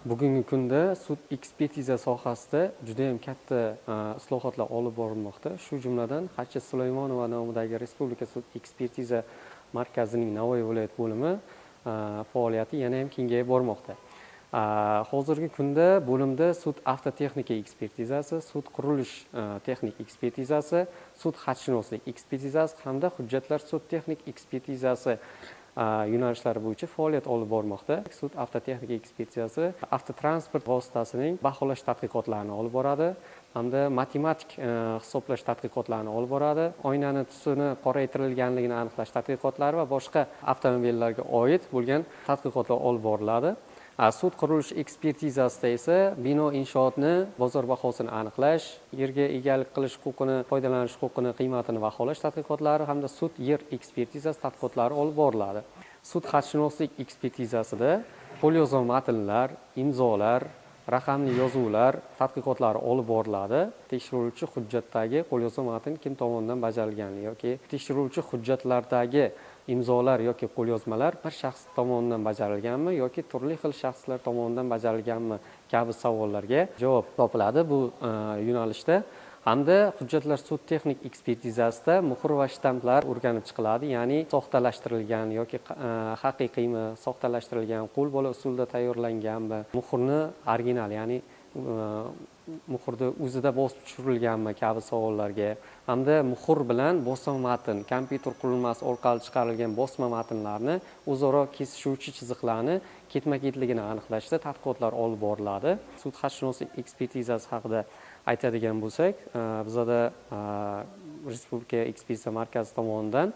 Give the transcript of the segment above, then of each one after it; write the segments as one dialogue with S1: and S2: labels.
S1: Bugungi kunda sud ekspertiza sohasida juda ham katta islohotlar olib borilmoqda. Shu jumladan, Xaticha Sulaymonova nomidagi Respublika sud ekspertiza markazining Navoiy viloyat bo'limi faoliyati yana ham kengayib bormoqda. Hozirgi kunda bo'limda sud avtotexnika ekspertizasi, sud qurilish texnik ekspertizasi, sud xatshunoslik ekspertizasi hamda hujjatlar sud texnik ekspertizasi yo'nalishlari bo'yicha faoliyat olib bormoqda. Sud avtotexnika ekspertizasi avtotransport vositasining baholash tadqiqotlarini olib boradi hamda matematik hisoblash tadqiqotlarini olib boradi, oynani tusini qoraytirilganligini aniqlash tadqiqotlari va boshqa avtomobillarga oid bo'lgan tadqiqotlar olib boriladi. Sud qurilish ekspertizasida esa bino inshootni bozor bahosini aniqlash, yerga egalik qilish huquqini, foydalanish huquqini qiymatini baholash tadqiqotlari hamda sud yer ekspertizasi tadqiqotlari olib boriladi. Sud xatshunoslik ekspertizasida qo'lyozma matnlar, imzolar, raqamli yozuvlar tadqiqotlari olib boriladi. Tekshiruvchi hujjatdagi qo'lyozma matn kim tomonidan bajarilganligi yoki tekshiruvchi hujjatlardagi imzolar yoki qo'lyozmalar bir shaxs tomonidan bajarilganmi yoki turli xil shaxslar tomonidan bajarilganmi kabi savollarga javob topiladi bu yo'nalishda. Hamda hujjatlar sud texnik ekspertizasida muhr va shtamplar o'rganib chiqiladi, ya'ni soxtalashtirilgan yoki haqiqiymi, soxtalashtirilgan, qo'lbola usulda tayyorlanganmi, muhrni original, ya'ni muhrni o'zida bosib tushirilganmi kabi savollarga hamda muhr bilan bosma matn, kompyuter qurilmasi orqali chiqarilgan bosma matnlarni o'zaro kesishuvchi chiziqlarni ketma ketligini aniqlashda tadqiqotlar olib boriladi. Sud xatshunoslik ekspertizasi haqida aytadigan bo'lsak, bizada Respublika ekspertiza markazi tomonidan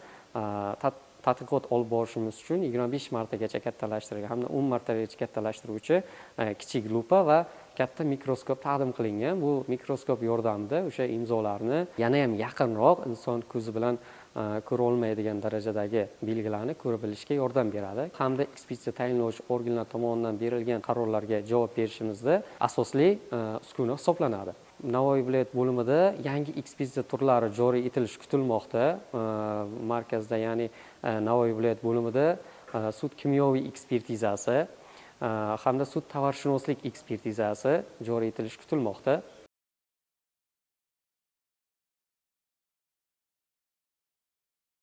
S1: tadqiqot olib borishimiz uchun 25 martagacha kattalashtirilgan hamda 10 martagacha kattalashtiruvchi kichik lupa va katta mikroskop taqdim qilingan. Bu mikroskop yordamida o'sha imzolarni yana ham yaqinroq, inson ko'zi bilan ko'ra olmaydigan darajadagi belgilarni ko'ra bilishga yordam beradi hamda ekspertiza tayinlovchi organlar tomonidan berilgan qarorlarga javob berishimizda asosli uskuna hisoblanadi. Navoiy viloyat bo'limida yangi ekspertiza turlari joriy etilishi kutilmoqda. Markazda, ya'ni Navoiy viloyat bo'limida sud kimyoviy ekspertizasi hamda sud tovarshunoslik ekspertizasi joriy etilishi kutilmoqda.